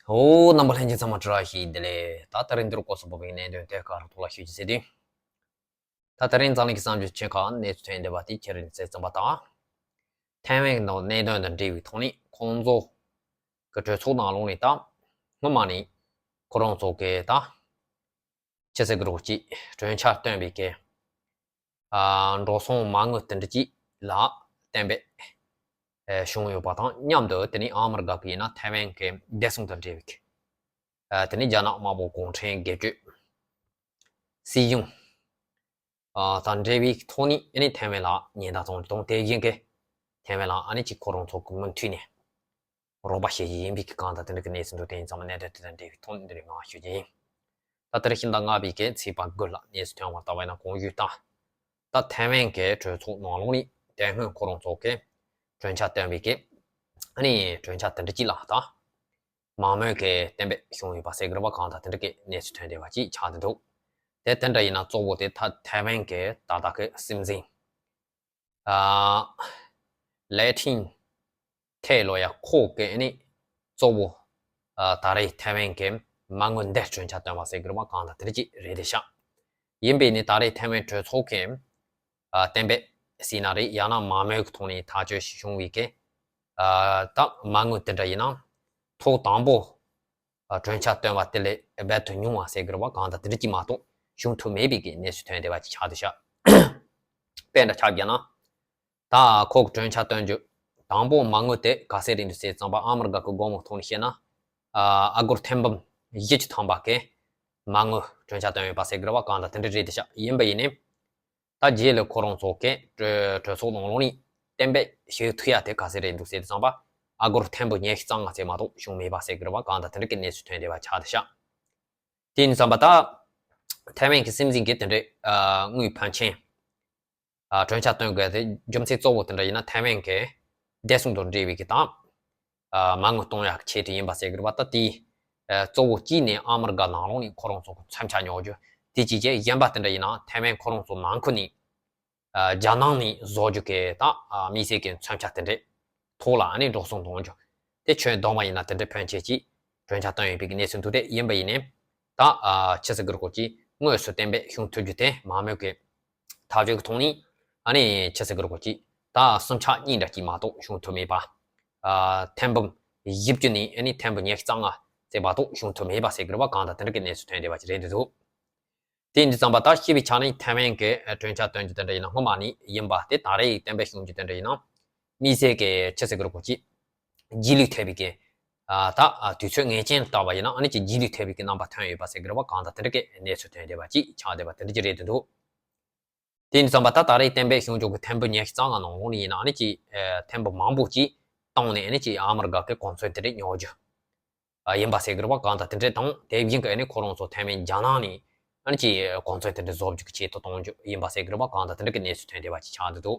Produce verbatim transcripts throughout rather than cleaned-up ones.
ཨོ། རྣམ་པ་ལྷན་རྒྱས་ཚང་མ་བཀྲ་ཤིས་བདེ་ལེགས། ད་དེ་རིང་འདིར་སྐོར་སུ་བབས་པའི་གནད་དོན་དེ་ག་རུ་ཐོག་ལ་ཞུ་རྒྱུ་ཟེར་དུས། ད་དེ་རིང་འཛམ་གླིང་གི་གསར་འགྱུར་ཆེ་ཁག་གནས་ཚུལ་ཐོན་བསྡད་པ་དེ་ཁྱེད་རང་གསན་ཙམ་པ་དང་། ཐའེ་ཝན་གྱི་ནང་གནད་དོན་དང་འབྲེལ་བའི་ཐོག་ནས་ཁོང་ཚོ་གི་གྲོས་ཚོགས་ནང་ལོགས་ནས་ད་སྔོན་མ་ནས་ཁོ་རང་ཚོ་གི་ད་ཅི་ཟེར་གི་རོགས་ཅིག་གྲོས་འཆར་བཏོན་པའི་གི་ཨ་འགྲོ་སོང་མ་དངུལ་དེ་འདྲ་ཅིག་ལ་གཏན་འབེབས་ཨེ་བྱུང་ཡོད་པ་དང་མཉམ་དུ། དེ་ནས་ཨ་མི་རི་ཀ་གི་ཡིན་ན་ཐའེ་ཝན་གྱི་བདེ་སྲུང་དང་འབྲེལ་བའི་གི་ཨ་དེ་ནས་རྒྱ་ནག་དམར་པོ་གུང་ཁྲན་སྒེར་གཅོད་སྲིད་གཞུང་ཨ་དང་འབྲེལ་བའི་ཐོག་ནས་ཨ་ནི་ཐའེ་ཝན་ལ་ཉེན་བརྡ་བཏང་དང་། དེ་བཞིན་གྱི་ཐའེ་ཝན་ལ་ཨ་ནི་ཅིག་ཁོ་རང་ཚོ་གི་མུ་མཐུད་ནས་རོགས་པ་བྱེད་ཀྱི་ཡིན་པའི་གི་གང་དང་དེ་འདྲ་གི་གནས་ཚུལ་འདུག་དེ་ཡིན་ཙང་གནད་དོན་དེ་དང་འབྲེལ་བའི་ཐོག་ནས་འདི་རིགས་མང་ཞུ་རྒྱུ་ཡིན། ད་དེ་རིང་ཕྱི་ཟླ་ལྔ་པའི་གི་ཚེས་པ་དགུ་ལ་གནས་ཚུལ་ཐོན་པ་ལྟ་བ་ཡིན་ན། གོང་ཞུས་ལྟར་ད་ཐའེ་ཝན་གྱི་གྲོས་ཚོགས་ནང་ལོགས་ནས་དེ་སྔོན་ཁོ་རང་ཚོ་གི་གྲོས་འཆར་བཏོན་པའི་གི་ཨ་ནི་གྲོས་འཆར་དེ་འདྲ་ཅིག་ལ་ད་མང་མོས་ཀྱི་གཏན་འབེབས་བྱུང་ཡོད་པ་ཟེར་གི་རེད་པ། གང་དང་དེ་འདྲ་གི་གནས་ཚུལ་ཐོན་བསྡད་པ་ཅིག་ཆགས་བསྡད་འདུག་དེ་དེ་འདྲ་ཡིན་ན་གཙོ་བོ་དེ་ད་ཐའེ་ཝན་གྱི་ད་ལྟ་གི་སྲིད་འཛིན་ཨ་ལེ་ཐིང་ཐེ་ལོ་ཡ་ཁོ་གི་ཨ་ནི་གཙོ་བོ་ཨ་ད་རེས་ཐའེ་ཝན་གྱི་མ་དངུལ་འདི་གྲོས་འཆར་བཏོན་པ་ཟེར་གི་རེད་པ། གང་དང་དེ་འདྲ་ཅིག་རེད་དེ་ཤག་ཡིན་པས་ནི་ད་རེས་ཐའེ་ཝན་གྲོས་ཚོགས་ཀྱི་ཨ་གཏན་འབེབས་ཟེར་ན་རེད། ཡང་ན་མང་མོས་ཀྱི་ཐོག་ནས་ཐག་གཅོད་བྱུང་བའི་གི་ཨ་ད་མ་དངུལ་དེ་འདྲ་ཡིན་ན་ཐོག་དང་པོ་ཨ་གྲོས་འཆར་བཏོན་པ་དེ་ལས་རྦད་དུ་ཉུང་བ་ཟེར་གི་རེད་པ། གང་དང་དེ་འདྲ་ཅིག་མ་གཏོགས་བྱུང་ཐུབ་མེད་པའི་གི་གནས་ཚུལ་ཐོན་བསྡད་པ་ཅིག་ཆགས་འདུག་ཤག་དཔེ་འདྲ་ཆ་བཞག་ན། ད་ཁོ་གི་གྲོས་འཆར་བཏོན་རྒྱུ་དང་པོ་མ་དངུལ་དེ་ག་ཚད་རེད་འདུག་ཟེར་ཙམ་པ། ཨ་མི་རི་ཀ་གི་སྒོར་མོ་ཐོག་ནས་བཤད་ན་ཨ་སྒོར་ཐེར་འབུམ་བཞི་བཅུ་ཐམ་པ་གི་མ་དངུལ་གྲོས་འཆར་བཏོན་ཡོད་པ་ཟེར་གི་རེད་པ། གང་དང་དེ་འདྲ་རེད་དེ་ཤག་ཡིན་པ་ཡིན་ནའི་ད་རྗེས་ལ་ཁོ་རང་ཚོ་གི་གྲོས་གྲོས་ཚོགས་ནང་ལོགས་ནས་གཏན་འབེབས་བྱེད་ཐུབ་ཡ་དེ་ག་ཚད་རེད་འདུག་ཟེར་དུས་ཙམ་པ། ཨ་སྒོར་ཐེར་འབུམ་ཉི་ཤུ་རྩ་ལྔ་ཙམ་མ་གཏོགས་བྱུང་མེད་པ་ཟེར་གི་རེད་པ། གང་དང་དེ་འདྲ་གི་གནས་ཚུལ་ཐོན་བསྡད་པ་ཆགས་དེ་ཤག་དེ་ཡིན་དུས་ཙམ་པ་ད་ཐའེ་ཝན་གྱི་སྲིད་འཛིན་གྱིས་དེ་འདྲའི་ཨ་དངུལ་ཕོན་ཆེན་ཨ་གྲོས་འཆར་བཏོན་དགོས་དེ་རྒྱུ་མཚན་གཙོ་བོ་དེ་འདྲ་ཡིན་ན་ཐའེ་ཝན་གྱི་བདེ་སྲུང་དང་འབྲེལ་བའི་གི་དང་ཨ་མ་དངུལ་གཏོང་ཡག་ཆེད་དུ་ཡིན་པ་ཟེར་གི་རེད་པ། ད་དེ་ཨ་གཙོ་བོ་གཅིག་ནས་ཨ་མི་རི་ཀ་ནང་ལོགས་ནས་ཁོ་རང་ཚོ་གི་མཚོན་ཆ་ཉོ་རྒྱུ། དེ་གཅིག་བྱས། གཞན་པ་དེ་འདྲ་ཡིན་ན་ཐའེ་ཝན་ཁོ་རང་ཚོ་ནང་ཁུལ་ནས་ཨ་རྒྱ་ནག་ནས་བཟོ་རྒྱུ་གི་ད་ཨ་དམིགས་བསལ་གྱི་མཚོན་ཆ་དེ་འདྲའི་ཐོག་ལ་ཨ་ནི་འགྲོ་སོང་གཏོང་རྒྱུ་དེ་ཁྱོན་བསྡོམས་པ་ཡིན་ན་དེ་འདྲའི་ཕོན་ཆེ་ཅིག་གྲོས་འཆར་བཏོན་ཡོད་པའི་གནས་ཚུལ་འདུག་དེ་ཡིན་པ་ཡིན་ནའི་ད་ཨ་ཆི་ཟེར་གི་རེད་གོ་ཅིག་དངོས་སུ་གཏན་འབེབས་བྱུང་ཐུབ་རྒྱུ་དེ་མང་མོས་ཀྱི་ཐག་གཅོད་ཀྱི་ཐོག་ནས་ཨ་ནི་ཆི་ཟེར་གི་རེད་གོ་ཅིག་ད་སུམ་ཆ་གཉིས་འདྲ་ཅིག་མ་གཏོགས་བྱུང་ཐུབ་མེད་པ། ཨ་ཐེར་འབུམ་བཞི་བཅུ་ནས་ཨ་ནི་ཐེར་འབུམ་ཉི་ཤུ་རྩ་ལྔ་ཙམ་མ་གཏོགས་བྱུང་ཐུབ་མེད་པ་ཟེར་གི་རེད་པ། གང་དང་དེ་འདྲ་གི་གནས་ཚུལ་ཐོན་བསྡད་པ་ཅིག་རེད་འདུག་དེ་ཡིན་དུས་ཙམ་པ་ད་སྤྱི་པའི་ཆ་ནས་ཐའེ་ཝན་གྱི་གྲོས་འཆར་བཏོན་རྒྱུ་དེ་འདྲ་ཡིན་ན་སྔོན་མ་ནས་ཡིན་པ་དེ་ད་རེས་གཏན་འབེབས་བྱུང་རྒྱུ་དེ་འདྲ་ཡིན་ན་དམིགས་བསལ་གྱི་ཆི་ཟེར་གི་རེད་གོ་ཅིག་རྗེས་ལུས་ཐེབས་པའི་གི་ཨ་ད་ཨ་དུས་ཚོད་ངེས་ཅན་ལྟ་བ་ཡིན་ན་ཨ་ནི་ཅིག་རྗེས་ལུས་ཐེབས་པའི་གི་རྣམ་པ་ཐོན་ཡོད་པ་ཟེར་གི་རེད་པ། གང་དང་དེ་འདྲ་གི་གནས་ཚུལ་ཐོན་བསྡད་པ་ཅིག་ཆགས་བསྡད་པ་དེ་འདྲ་ཅིག་རེད་འདུག་དེ་ཡིན་དུས་ཙམ་པ་ད་ད་རེས་གཏན་འབེབས་བྱུང་རྒྱུ་གི་ཐེར་འབུམ་ཉི་ཤུ་རྩ་ལྔ་ནང་ལོགས་ནས་ཡིན་ན་ཨ་ནི་ཅིག་ཨ་ཐེར་འབུམ་མང་པོ་ཅིག་བཏང་ནས་ཨ་ནི་ཅིག་ཨ་མི་རི་ཀ་གི་གོ་མཚོན་དེ་འདྲ་ཉོ་རྒྱུ་ཨ་ཡིན་པ་ཟེར་གི་རེད་པ། གང་དང་དེ་འདྲ་དང་དེ་བཞིན་གྱི་ཨ་ནི་ཁོ་རང་ཚོ་ཐའེ་ཝན་རྒྱ་ནག་ནས་ཨ་ནི་ཅིག་གོ་མཚོན་དེ་འདྲ་བཟོ་རྒྱུ་གི་ཆེད་དུ་གཏོང་རྒྱུ་ཡིན་པ་ཟེར་གི་རེད་པ། གང་དང་དེ་འདྲ་གི་གནས་ཚུལ་ཐོན་བསྡད་པ་ཅིག་ཆགས་འདུག་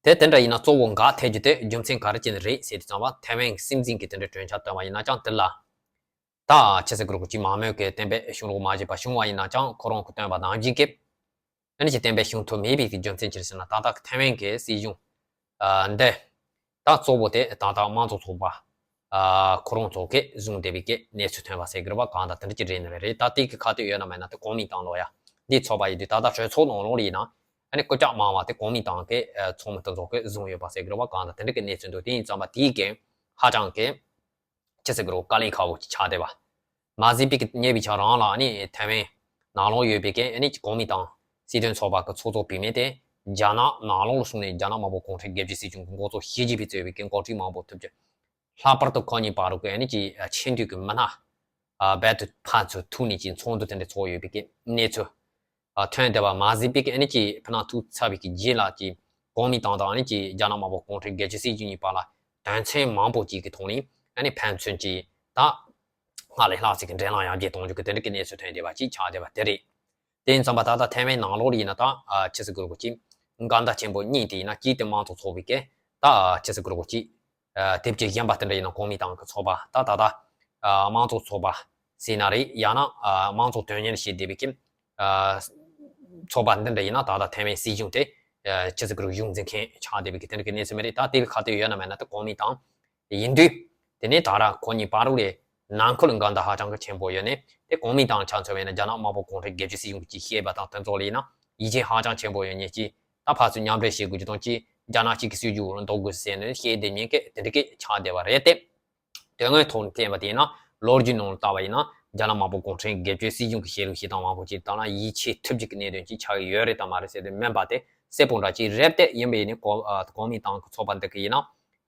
དེ་དེ་འདྲ་ཡིན་ན་གཙོ་བོ་འགའ་ཐེབས་རྒྱུ་དེ་རྒྱུ་མཚན་ག་རེ་བྱས་ནས་རེད་ཟེར་དུས་ཙམ་པ་ཐའེ་ཝན་གྱི་སྲིད་འཛིན་གྱིས་དེ་འདྲ་གྲོས་འཆར་བཏོན་པ་ཡིན་ན་ཅང་དེ་ལ་ད་ཆི་ཟེར་གི་རེད་གོ་ཅིག་མང་མོས་ཀྱི་གཏན་འབེབས་བྱུང་རོགས་མ་བྱས་པ་བྱུང་བ་ཡིན་ན་ཅང་ཁོ་རང་གི་བཏོན་པ་ནང་བཞིན་གྱི་ཨ་ནི་ཅིག་གཏན་འབེབས་བྱུང་ཐུབ་མེད་པའི་གི་རྒྱུ་མཚན་ཅི་རེད་ཟེར་ན། ད་ལྟ་ཐའེ་ཝན་གྱི་སྲིད་གཞུང་ཨ་འདི་ད་གཙོ་བོ་དེ་ད་ལྟ་དམངས་གཙོ་ཚོགས་པ་ཨ་ཁོ་རང་ཚོ་གིས་བཟུང་བསྡད་པའི་གི་གནས་ཚུལ་ཐོན་པ་ཟེར་གི་རེད་པ། གང་དང་དེ་འདྲ་ཅིག་རེད་ནི་རེད། ད་དེ་གི་ཁ་གཏད་ཡོད་ན་མེད་ན་དེ་གོ་མིན་ཏང་ལོ་ཡ་འདི་ཚོགས་པ་ཡིན་དུས་ད་ལྟ་གྲོས་ཚོགས་ནང་ལོགས་ལ་ཡིན་ན་ཨ་ནི་སྐུ་ཕྱྭ་མང་བ་དེ་གོ་མིན་ཏང་གི་ཨ་ཚོགས་མི་དེ་ཚོ་གིས་བཟུང་ཡོད་པ་ཟེར་གི་རེད་པ། གང་དང་དེ་འདྲ་གི་གནས་ཚུལ་འདུག་དེ་ཡིན་ཙམ་པ་དེའི་གི་ཧ་ཅང་གི་ཆི་ཟེར་གི་རེད་དཀའ་ལས་ཁག་པོ་ཅིག་ཆགས་བསྡད་པ། མ་གཞི་པའི་གི་ཉེ་བའི་ཆར་རང་ལ་ཨ་ནི་ཐའེ་ཝན་ནང་ལོགས་ཡོད་པའི་གི་ཨ་ནི་གོ་མིན་ཏང་སྲིད་དོན་ཚོགས་པ་གི་ཚོགས་གཙོ་བུད་མེད་དེ་རྒྱ་ནག་ནང་ལོགས་ལ་སོང་ནས་རྒྱ་ནག་དམར་པོ་གུང་ཁྲན་སྒེར་གཅོད་སྲིད་གཞུང་གི་འགོ་གཙོ་བྱས་རྗེས་པའི་གཙོས་པའི་གི་འགོ་ཁྲིད་མང་པོ་ཐུག་རྒྱུ། ལྷག་པར་དུ་ཁོ་གཉིས་བར་དུ་གི་ཨ་ནི་ཅིག་ཆེས་མཐོའི་གི་མི་སྣ་རྦད་དུ་ཕར་ཚུར་ཐུག་ནས་ཅིག་ཚོགས་འདུ་དེ་འདྲ་ཚོགས་ཡོད་པའི་གི་གནས་ཚུལ་ཐོན་བསྡད་པ་མ་ཟད་པའི་གི་ཨ་ནི་ཅིག་ཕུ་ནག་ཐུག་ཚར་བའི་གི་རྗེས་ལ་ཅིག་གོ་མིན་ཏང་དང་ཨ་ནི་ཅིག་རྒྱ་ནག་དམར་པོ་གུང་ཁྲན་སྒེར་གཅོད་སྲིད་གཞུང་གཉིས་བར་ལ་དོན་ཚན་མང་པོ་ཅིག་གི་ཐོག་ནས་ཨ་ནི་ཕན་ཚུན་ཅིག་ད་སྔར་ལས་ལྷག་ཅིག་གི་འབྲེལ་ལམ་ཡར་རྒྱས་གཏོང་རྒྱུ་གི་དེ་འདྲ་གི་གནས་ཚུལ་ཐོན་བསྡད་པ་ཅིག་ཆགས་བསྡད་པ་དེ་རེད། དེ་ཡིན་ཙམ་པ་ད་ལྟ་ཐའེ་ཝན་ནང་ལོགས་ལ་ཡིན་ན་ད་ཨ་ཆི་ཟེར་དགོས་རེད་གོ་ཅིག་འགལ་ཟླ་ཆེན་པོ་གཉིས་དེ་ཡིན་ན་གཅིག་དེ་དམངས་གཙོ་ཚོགས་པའི་གི་ད་ཨ་ཆི་ཟེར་དགོས་རེད་གོ་ཅིག་ཨ་དེབ་ཀྱི་གཞན་པ་དེ་འདྲ་ཡིན་ན་གོ་མིན་ཏང་གི་ཚོགས་པ་ད་ད་ལྟ་ཨ་དམངས་གཙོ་ཚོགས་པ་ཟེར་ན་རེད། ཡང་ན་ཨ་དམངས་གཙོ་དོན་གཉེར་བྱེད་བསྡད་པའི་གི་ཨ་ཚོགས་པ་འདི་འདྲ་ཡིན་ན་ད་ལྟ་ཐའེ་ཝན་སྲིད་གཞུང་དེ་ཨ་ཆི་ཟེར་དགོས་རེད་གཞུང་འཛིན་མཁན་ཆགས་བསྡད་པའི་གི་དེ་འདྲ་གི་གནས་ཚུལ་མ་རེད། ད་དེ་ལ་ཁ་གཏད་ཡོད་ན་མེད་ན་ད་གོ་མིན་ཏང་ཡིན་དུས་ དེ་ནས་ད་ར་ཁོ་གཉིས་བར་ལ་ནང་ཁུལ་འགལ་ཟླ་ཧ་ཅང་གི་ཆེན་པོ་ཡོད་ནས། དེ་གོང་མའི་ཏང་ཆ་མཚོན་པ་ཡིན་ན་རྒྱ་ནག་དམར་པོ་གུང་ཁྲན་སྒེར་གཅོད་སྲིད་གཞུང་གིས་ཅིག་བཤད་པ་དང་དེ་ཚོ་ལ་ཡིན་ན་ཡིད་ཆེས་ཧ་ཅང་ཆེན་པོ་ཡོད་ནས། ཅིག་ད་ཕར་ཚུར་མཉམ་འབྲེལ་བྱེད་དགོས་ཀྱི་དང་། ཅིག་རྒྱ་ནག་གཅིག་གི་སྲིད་ཇུས་འོག་ལ་འདུག་དགོས་ཟེར་ནས་བཤད་བསྡད་མཁན་གྱི་དེ་འདྲ་གི་ཆགས་བསྡད་པ་རེད་དེ། དོན་དངོས་ཐོག་ནས་བལྟས་པ་དེ་ཡིན་ན། ལོ་རྒྱུས་ནང་ལ་ལྟ་བ་ཡིན་ན། རྒྱ་ནག་དམར་པོ་གུང་ཁྲན་སྒེར་གཅོད་སྲིད་གཞུང་གི་བྱེད་ལུགས་བྱེད་སྟངས་མང་པོ་ཅིག་ད་ལ་ཡིད་ཆེས་ཐུབ་ཅིག་གི་གནད་དོན་ཅིག་ཆགས་ཀྱི་ཡོད་རེད་དམ་མ་རེད་ཟེར་དུས་མིན་པ་དེ་གསལ་པོ་འདྲ་ཅིག་རེད་དེ། ཡིན་པ་ཡིན་ནའི་གོ- ཨ། གོང་མའི་ཏང་གི་ཚོགས་པ་འདི་གི་ཡིན་ན།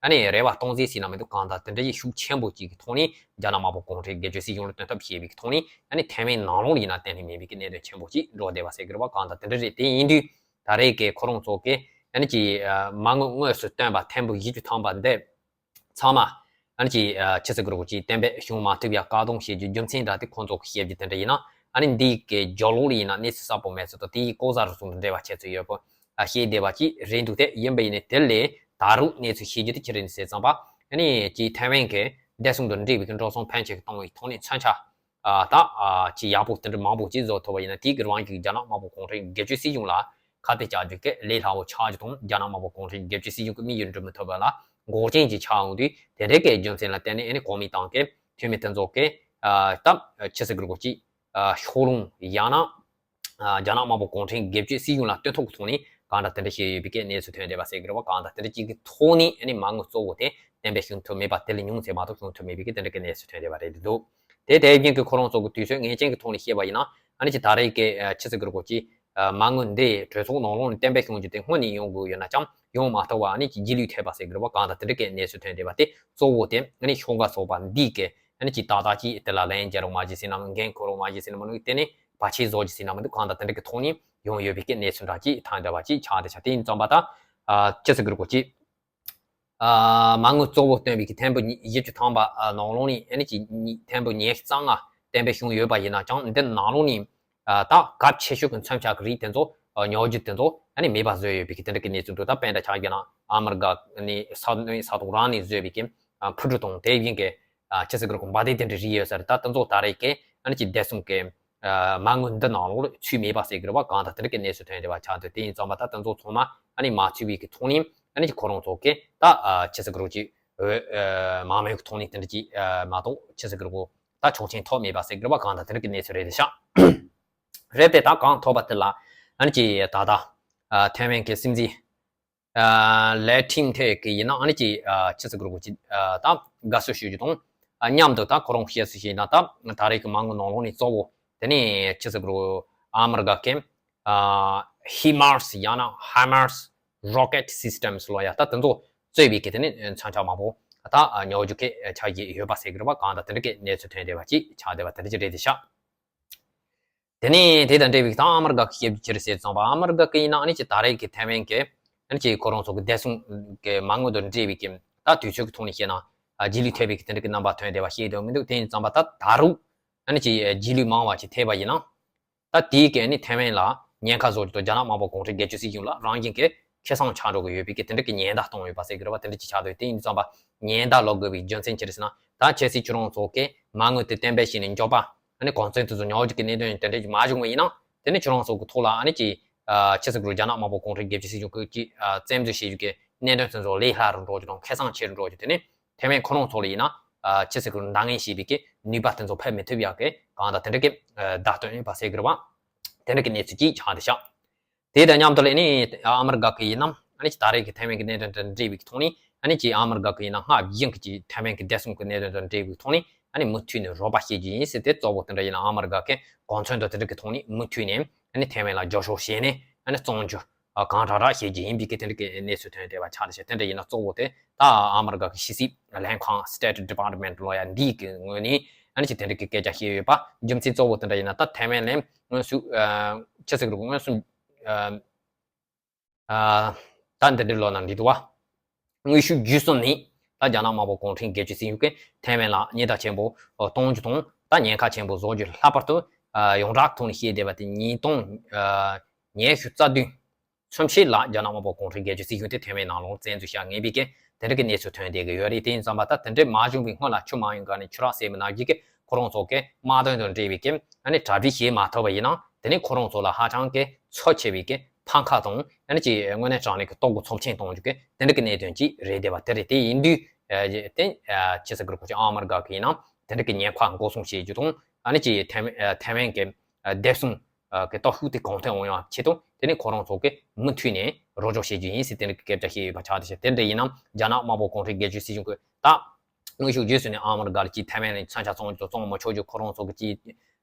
ཨ་ནི་རེ་བ་སྟོང་ཟད་ཟེར་ན་མི་འདུག་གང་ལྟར་དེ་འདྲ་ཡི་ཤུགས་ཆེན་པོ་ཅིག་གི་ཐོག་ནས་རྒྱ་ནག་དམར་པོ་གུང་ཁྲན་སྒེར་གཅོད་སྲིད་གཞུང་ལ་བཏོན་ཐབས་བྱས་པའི་ཐོག་ནས། ཨ་ནི་ཐའེ་ཝན་ནང་ལོགས་ལ་ཡིན་ན་གཏན་ནས་མེད་པའི་གི་གནད་དོན་ཆེན་པོ་ཅིག་འགྲོ་བསྡད་པ་ཟེར་གི་རེད་པ། གང་ལྟར་དེ་འདྲ་རེད། དེ་ཡིན་དུས་ད་རེས་ཀྱི་ཁོ་རང་ཚོ་གི་ཨ་ནི་ཅིག་ཨ། མ་དངུལ་དངོས་སུ་བཏོན་པ་ཐེར་འབུམ་བཞི་བཅུ་ཐམ་པ་འདི་ཚང་མ་ཨ་ནི་ཅིག་ཨ། ཆི་ཟེར་དགོས་རེད་གོ། ཅིག་གཏན་འབེབས་བྱུང་མ་ཐུབ་ཡ་བཀག་སྡོམ་བྱེད་རྒྱུ་རྒྱུ་མཚན་འདྲ་དེ་ཁོང་ཚོ་གི་བཤད་རྒྱུ་དེ་འདྲ་ཡིན་ན། ཨ་ནི་འདི་གི་རྒྱབ་ལོགས་ལ་ཡིན་ན་གནས་ཚུལ་གསལ་པོ་མེད་ཚུལ་དང་། དེ་ཡི་ལྐོག་ཟ་རུལ་སུངས་དང་འབྲེལ་བ་བྱས་ཚུལ་ཡོད་པོ་ཨ། བཤད་བསྡད་པ་ཅིག་རེད་འདུག་དེ་ཡིན་པ་ཡིན་ནའི་དེ་ལས་ད་རུང་གནས་ཚུལ་ཤེས་རྒྱུ་དེ་ཅི་རེད་ཟེར་ཙམ་པ། ཨ་ནི་ཅིག་ཐའེ་ཝན་གྱི་བདེ་སྲུང་དང་འབྲེལ་བའི་གི་འགྲོ་སོང་ཕོན་ཆེ་གཏོང་བའི་ཐོག་ནས་མཚོན་ཆ་ཨ། ད་ཨ། ཅིག་ཡག་པོ་དེ་འདྲ་མང་པོ་ཅིག་བཟོ་ཐུབ་པ་ཡིན་ན། དེ་གི་རང་གི་རྒྱ་ནག་དམར་པོ་གུང་ཁྲན་སྒེར་གཅོད་སྲིད་གཞུང་ལ་ཁ་གཏད་བཅག་རྒྱུ་གི་ལས་སླ་པོ་ཆགས་རྒྱུ་དང་། རྒྱ་ནག་དམར་པོ་གུང་ཁྲན་སྒེར་གཅོད་སྲིད་གཞུང་གི་དམིགས་ཡུལ་འགྲུབ་མི་ཐུབ་པ་ལ་འགོག་རྐྱེན་ཅིག་ཆགས་འོང་དུས། དེ་འདྲའི་གི་རྒྱུ་མཚན་ལ་བརྟེན་ནས་ཨ་ནི་གོང་མའི་ཏང་གི་འཐུས་མི་དེ་ཚོ་གི་ཨ། ད་ཆི་ཟེར་དགོས་རེད་གོ། ཅིག་ཨ། ཕྱོགས་ལྷུང་ཡང་ན་ཨ། རྒྱ་ནག་དམར་པོ་གུང་ཁྲན་སྒེར་གཅོད་སྲིད་གཞུང་ལ་བསྟུན་ཐབས་ཀྱི་ཐོག་ནས་གང་འདྲ་དེ་འདྲ་བྱས་ཡོད་པའི་གི་གནས་ཚུལ་ཐོན་བསྡད་པ་ཟེར་གི་རེད་པ། གང་འདྲ་དེ་འདྲ་ཅིག་གི་ཐོག་ནས་ཨ་ནི་མ་དངུལ་གཙོ་བོ་དེ་གཏན་འབེབས་བྱུང་ཐུབ་མེད་པ་དེ་ལས་ཉུང་ཙམ་མ་གཏོགས་བྱུང་ཐུབ་མེད་པའི་གི་དེ་འདྲ་གི་གནས་ཚུལ་ཐོན་བསྡད་པ་རེད་འདུག་དེ་དེ་བཞིན་གི་ཁོ་རང་ཚོ་གི་དུས་ཚོད་ངེས་ཅན་གི་ཐོག་ནས་བཤད་པ་ཡིན་ན། ཨ་ནི་ཅིག་ད་རེས་ཀྱི་ཨ། ཆི་ཟེར་དགོས་རེད་གོ། ཅིག་ཨ། མ་དངུལ་འདི་གྲོས་ཚོགས་ནང་ལོགས་ནས་གཏན་འབེབས་བྱུང་རྒྱུ་དེ་སྔོན་ནས་ཡོང་དགོས་ཡོད་ན་ཙང་ཡོང་མ་ཐུབ་པ། ཨ་ནི་ཅིག་རྗེས་ལུས་ཐེབས་པ་ཟེར་གི་རེད་པ། གང་འདྲ་དེ་འདྲ་གི་གནས་ཚུལ་ཐོན་བསྡད་པ་དེ་གཙོ་བོ་དེ་ཨ་ནི་ཤོག་ཁག་ཚོགས་པ་འདི་གི་ཨ་ནི་ཅིག་ཏག་ཏག་ཅིག་དེ་ལ་ལན་རྒྱག་རོགས་མ་བྱེད་ཟེར་ན་མི་འདུག་འགན་འཁུར་རོགས་མ་བྱེད་ཟེར་ན་མི་འདུག་དེ་ནས་བར་ཆད་བཟོ་རྒྱུ་ཟེར་ན་མི་འདུག་གང་འདྲ་དེ་འདྲ་གི་ཐོག་ནས་ཡོང་ཡོད་པའི་གི་གནས་ཚུལ་འདྲ་ཅིག་ཐོན་བསྡད་པ་ཅིག་ཆགས་བསྡད་ཤག་དེ་ཡིན་ཙང་པ་ད་ཨ། ཆི་ཟེར་གི་རེད་གོ། ཅིག་ཨ། མ་དངུལ་གཙོ་བོ་བཏོན་པའི་གི་ཐེར་འབུམ་བཞི་བཅུ་ཐམ་པ་ཨ། ནང་ལོགས་ནས་ཨ་ནི་ཅིག་ཐེར་འབུམ་ཉི་ཤུ་རྩ་ལྔ་གཏན་འབེབས་བྱུང་ཡོད་པ་ཡིན་ན་ཙང་། འདི་ནང་ལོགས་ནས་ཨ། ད་གལ་ཆེ་ཤོས་ཀྱི་མཚོན་ཆ་གི་རིགས་དེ་ཚོ་ཨ། ཉོ་རྒྱུ་དེ་ཚོ་ཨ་ནི་མེད་པ་བཟོས་ཡོད་པའི་གི་དེ་འདྲ་གི་གནས་ཚུལ་འདུག་ད་དཔེར་ན་ཆ་བཞག་ན་ཨ་མི་རི་ཀ་ནས་ས་ས་ཐོག་རང་ནས་བཟོས་པའི་གི་ཨ། འཕུར་གྲུ་དང་དེ་བཞིན་གི་ཨ། ཆི་ཟེར་གི་རེད་གོ། འབར་མདེལ་དེ་འདྲ་རིགས་ཡོད་ས་རེད། ད་དེ་ཚོ་ད་རེས་ཀྱི་ཨ་ནི་ཅིག་བདེ་སྲུང་གི་ཨ། མ་དངུལ་འདི་ནང་ལོགས་ལ་ཚུད་མེད་པ་ཟེར་གི་རེད་པ། གང་ལྟར་དེ་འདྲ་གི་གནས་ཚུལ་ཐོན་བསྡད་པ་ཆགས་འདུག་དེ་ཡིན་ཙང་པ་ད་དེ་ཚོ་ཚང་མ་ཨ་ནི་མ་ཚུད་པའི་གི་ཐོག་ནས་ཨ་ནི་ཅིག་ཁོ་རང་ཚོ་གི་ད་ཨ། ཆི་ཟེར་གི་རེད་གོ། ཅིག་འོས་ཨ། མང་མོས་གི་ཐོག་ནས་དེ་འདྲ་ཅིག་ཨ། མ་གཏོགས་ཆི་ཟེར་གི་རེད་གོ། ད་ཆོག་མཆན་ཐོབ་མེད་པ་ཟེར་གི་རེད་པ། གང་ལྟར་དེ་འདྲ་གི་གནས་ཚུལ་རེད་ཤག་རེད་དེ། ད་གང་ཐོབ་པ་དེ་ལ་ཨ་ནི་ཅིག་ད་ལྟ་ཨ། ཐའེ་ཝན་གི་སྲིད་འཛིན་ཨ། ལའེ་ཐིང་ཐའེ་གི་ཡིན་ན་ཨ་ནི་ཅིག་ཨ། ཆི་ཟེར་གི་རེད་གོ། ཅིག་ཨ། ད་དགའ་བསུ་ཞུ་རྒྱུ་དང་། ཨ། མཉམ་དུ་ད་ཁོ་རང་བཤད་སྲོལ་ཞིག་ཡིན་ན། ད་ད་རེས་ཀྱི་མ་དངུལ་ནང་ལོགས་ནས་གཙོ་བོ་དེ་ནས་ཆི་ཟེར་གི་རེད། ཨ་མི་རི་ཀ་གི་ཨ། ཧི་མར་སི་ཡང་ན་ཧ་མར་སི་རོ་ཀེ་ཊི་སི་སི་ཊེམ་སི་ལབ་ཡ། ད་དེ་ཚོ་གཙོས་པའི་གི་དེ་ནས་མཚོན་ཆ་མང་པོ་ད་ཉོ་རྒྱུ་གི་ཆ་རྐྱེན་ཡོད་པ་ཟེར་གི་རེད་པ། གང་ལྟར་དེ་འདྲ་གི་གནས་ཚུལ་ཐོན་བསྡད་པ་ཅིག་ཆགས་བསྡད་པ་དེ་འདྲ་ཅིག་རེད་དེ་ཤག་དེ་ནས་དེ་དང་འབྲེལ་བའི་ད་ཨ་མི་རི་ཀ་གི་བཤད་རྒྱུ་ཅི་རེད་ཟེར་ཙང་པ། ཨ་མི་རི་ཀ་གི་ཡིན་ན་ཨ་ནི་ཅིག་ད་རེས་ཀྱི་ཐའེ་ཝན་གྱི་ཨ་ནི་ཅིག་ཁོ་རང་ཚོ་གི་བདེ་སྲུང་གི་མ་དངུལ་དང་འབྲེལ་བའི་གི་ད་དུས་ཚོད་ཀྱི་ཐོག་ནས་བཤད་ན་ཨ། རྗེས་ལུས་ཐེབས་པའི་གི་དེ་འདྲ་གི་རྣམ་པ་ཐོན་བསྡད་པ་ཤེས་དོན་མི་འདུག་དེ་ཡིན་ཙང་པ་ད་ད་རུང་ཨ་ནི་ཅིག་རྗེས་ལུས་མང་བ་ཅིག་ཐེབས་པ་ཡིན་ན། ད་དེའི་གི་ཨ་ནི་ཐའེ་ཝན་ལ་ཉེན་ཁ་བཟོ་རྒྱུ་དང་། རྒྱ་ནག་དམར་པོ་གུང་ཁྲན་སྒེར་གཅོད་སྲིད་གཞུང་ལ་རང་བཞིན་གྱི་ཁེ་བཟང་ཆགས་འགྲོ་གི་ཡོད་པའི་གི་དེ་འདྲ་གི་ཉེན་བརྡ་གཏོང་ཡོད་པ་ཟེར་གི་རེད་པ། དེ་འདྲ་ཅིག་ཆགས་འདུག་དེ་ཡིན་ཙང་པ་ཉེན་བརྡ་སློག་དགོས་པའི་རྒྱུ་མཚན་ཅི་རེད་ཟེར་ན། ད་གལ་སྲིད་ཁྱོད་རང་ཚོ་གི་མ་དངུལ་དེ་གཏན་འབེབས་བྱས་ནས་མགྱོགས་པ་ཨ་ནི་གོང་ཚད་དེ་ཚོ་ཉོ་རྒྱུ་གི་གནད་དོན་དེ་འདྲ་ཅིག་མ་བྱུང་བ་ཡིན་ན། དེ་ནི་ཁྱོད་རང་ཚོ་གི་ཐོག་ལ་ཨ་ནི་ཅིག་ཨ། ཆི་ཟེར་གི་རེད། རྒྱ་ནག་དམར་པོ་གུང་ཁྲན་སྒེར་གཅོད་སྲིད་གཞུང་གིས་ཅིག་ཨ། བཙན་འཛུལ་བྱེད་རྒྱུ་གི་གནད་དོན་དེ་ཚོ་ལས་སླ་རུ་འགྲོ་རྒྱུ་དང་ཁེ་བཟང་ཆེ་རུ་འགྲོ་རྒྱུ། དེ་ནི་ཐའེ་ཝན་ཁོ་རང་ཚོ་ལ་ཡིན་ན་ཨ། ཆི་ཟེར་གི་རེད། འདང་ངེས་བྱེད་པའི་གི་ནུས་པ་དེ་ཚོ་ཕར་མི་ཐུབ་ཡག་གི་གང་ལྟར་དེ་འདྲ་གི་ཨ། བརྡ་སྟོན་ཡོད་པ་ཟེར་གི་རེད་པ། དེ་འདྲ་གི་གནས་ཚུལ་ཅིག་ཆགས་བསྡད་ཤག་དེ་དང་མཉམ་དུ་ལ་ཨ་ནི་ཨ་མི་རི་ཀ་གི་ཡིན་ན་ཨ་ནི་ཅིག་ད་རེས་ཀྱི་ཐའེ་ཝན་གི་གནད་དོན་དང་འབྲེལ་བའི་གི་ཐོག་ནས་ཨ་ནི་ཅིག་ཨ་མི་རི་ཀ་གི་ཡིན་ན་སྔར་བཞིན་གི་ཅིག་ཐའེ་ཝན་གི་བདེ་སྲུང་གི་གནད་དོན་དང་འབྲེལ་བའི་ཐོག་ནས་ཨ་ནི་མུ་མཐུད་ནས་རོགས་པ་བྱེད་རྒྱུ་ཡིན་ཟེར་ཏེ། གཙོ་བོ་དེ་འདྲ་ཡིན་ན་ཨ་མི་རི་ཀ་གི་གོ་མཚོན་དང་དེ་འདྲ་གི་ཐོག་ནས་མུ་མཐུད་ནས་ཨ་ནི་ཐའེ་ཝན་ལ་རྒྱབ་སྐྱོར་བྱས་ནས་ཨ་ནི་བཙོང་རྒྱུ་ཨ། གང་དྲག་དྲག་བྱེད་རྒྱུ་ཡིན་པའི་གི་དེ་འདྲ་གི་གནས་ཚུལ་ཐོན་བསྡད་པ་ཆགས་བསྡད་ཤག་དེ་འདྲ་ཡིན་ན་གཙོ་བོ་དེ་ད་ཨ་མི་རི་ཀ་གི་ཕྱི་སྲིད་ལྷན་ཁང་State Department ལབ་ཡ་འདི་གི་ངོས་ནས་ཨ་ནི་ཅིག་དེ་འདྲ་གི་སྐད་ཆ་བཤད་ཡོད་པ། རྒྱུ་མཚན་གཙོ་བོ་དེ་འདྲ་ཡིན་ན་ད་ཐའེ་ཝན་ལ་དངོས་སུ་ཨ། ཆི་ཟེར་གི་རེད། དངོས་སུ་ཨ། ཨ། ད་འདི་འདྲ་ལབ་ན་འགྲིག་འདུག་པ། དངོས་ཤུགས་བརྒྱུད་གསུམ་ནས་ད་རྒྱ་ནག་དམར་པོ་གུང་ཁྲན་སྒེར་གཅོད་སྲིད་གཞུང་གིས་ཐའེ་ཝན་ལ་ཉེན་བརྡ་ཆེན་པོ་གཏོང་རྒྱུ་དང་། ད་ཉེན་ཁ་ཆེན་པོ་བཟོ་རྒྱུ། ལྷག་པར་དུ་ཨ། ཡོངས་གྲགས་ཐོག་ནས་བཤད་བསྡད་པ་དེ་ཉིས་སྟོང་ཨ། ཉི་ཤུ་རྩ་བདུན་ཚུན་ཆད་ལ་རྒྱ་ནག་དམར་པོ་གུང་ཁྲན་སྒེར་གཅོད་སྲིད་གཞུང་དེ་ཐའེ་ཝན་ནང་ལོགས་བཙན་འཛུལ་བྱ་ངེས་པའི་གི་དེ་འདྲ་གི་གནས་ཚུལ་ཐོན་བསྡད་ཀྱི་ཡོད་རེད། དེ་ཡིན་ཙང་པ་ད་དེ་འདྲ་མ་བྱུང་བའི་སྔོན་ལ་ཆུ་མ་ཡོང་ག་ནས་ཆུ་རགས་ཟེར་མི་ནང་བཞིན་གི་ཁོ་རང་ཚོ་གི་དམག་དོན་དང་འབྲེལ་བའི་གི་ཨ་ནི་གྲ་སྒྲིག་བྱེད་མ་ཐུབ་པ་ཡིན་ན། དེ་ནི་ཁོ་རང་ཚོ་ལ་ཧ་ཅང་གི་ཚབས་ཆེ་བའི་གི་ཕམ་ཁ་དང་། ཨ་ནི་ཅིག་དངོས་གནས་དྲང་གནས་ཀྱི་ལྟོ་གོས་ཚབས་ཆེན་གཏོང་རྒྱུ་གི་དེ་འདྲ་གི་གནད་དོན་ཅིག་རེད་བསྡད་པ་དེ་རེད། དེ་ཡིན་དུས་ ཨ་དེ་ཨ་ཕྱི་སྲིད་ཀྱི་རུ་ཁག་ཅིག་ཨ་མི་རི་ཀ་གི་ཡིན་ན་དེ་འདྲ་གི་ཉེན་ཁ་འགོག་སྲུང་བྱེད་རྒྱུ་དང་ཨ་ནི་ཅིག་ཐའེ་ཨ་ཐའེ་ཝན་གྱི་ཨ་བདེ་སྲུང་ཨ་གི་སྟོབས་ཤུགས་དེ་གོང་འཕེལ་ཡོང་ཡག་ཆེད་དུ་དེ་ནི་ཁོ་རང་ཚོ་གི་མུ་མཐུད་ནས་རོགས་སྐྱོར་བྱེད་རྒྱུ་ཡིན་ཟེར་དེ་འདྲ་གི་སྐད་ཆ་བཤད་ཡོད་པ་ཆགས། དེ་བཞིན་དེ་འདྲ་ཡིན་ན་རྒྱ་ནག་དམར་པོ་གུང་ཁྲན་སྒེར་གཅོད་སྲིད་གཞུང་གི་ད་དངོས་ཤུགས་བརྒྱུད་ནས་ཨ་མི་རི་ཀ་ལ་ཅིག་ཐའེ་ཝན་ལ་མཚོན་ཆ་བཙོང་རྒྱུ་བཙོང་མི་ཆོག་རྒྱུ། ཁོ་རང་ཚོ་གི་ཅིག་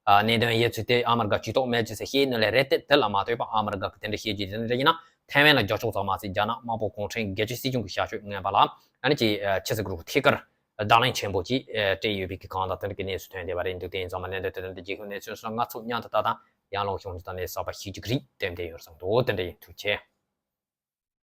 ཨ་གནད་དོན་ཡོད་ཚུལ་དེ་ཨ་མི་རི་ཀ་ཇུས་གཏོགས་མེད་ཅེས་བཤད་ནི་ལས་རེད། དེ་དེ་ལ་མ་ལྟོས་པར་ཨ་མི་རི་ཀ་གི་དེ་འདྲ་བཤད་རྒྱུ་དེ་འདྲ་ཡིན་ན་ཐའེ་ཝན་ལ་རྒྱག་ཕྱོགས་ཙམ་མ་ཟད་རྒྱ་ནག་དམར་པོ་གུང་ཁྲན་སྒེར་གཅོད་སྲིད་གཞུང་གི་བྱ་སྤྱོད་ངན་པ་ལ་ཨ་ནི་ཅིག་ཨ་ཕྱི་སྲིད་ཀྱི་རུ་ཁག་ཐད་ཀར་བརྡ་ལན་ཆེན་པོ་ཅིག་ཨ་སྤྲད་ཡོད་པའི་གི་གང་ལྟར་དེ་འདྲ་གི་གནས་ཚུལ་ཐོན་བསྡད་པ་རེད་འདུག་དེ་ཡིན་ཙང་མ་གནད་དོན་དེ་འདྲ་འདི་རྒྱལ་ཁབ་གནས་ཚུལ་སོགས་ང་ཚོ་མཉམ་དུ་ལྟ་དང་ཡར་ལངས་ཤོག་ཅིག་ད་ནས་གསར་པ་ཤེས་རྒྱུ་གི་རིགས་དེ་འདྲ་ཡོད་བསམ་འདུག་དེ་འདྲ་ཡིན། ཐུགས་རྗེ་ཆེ།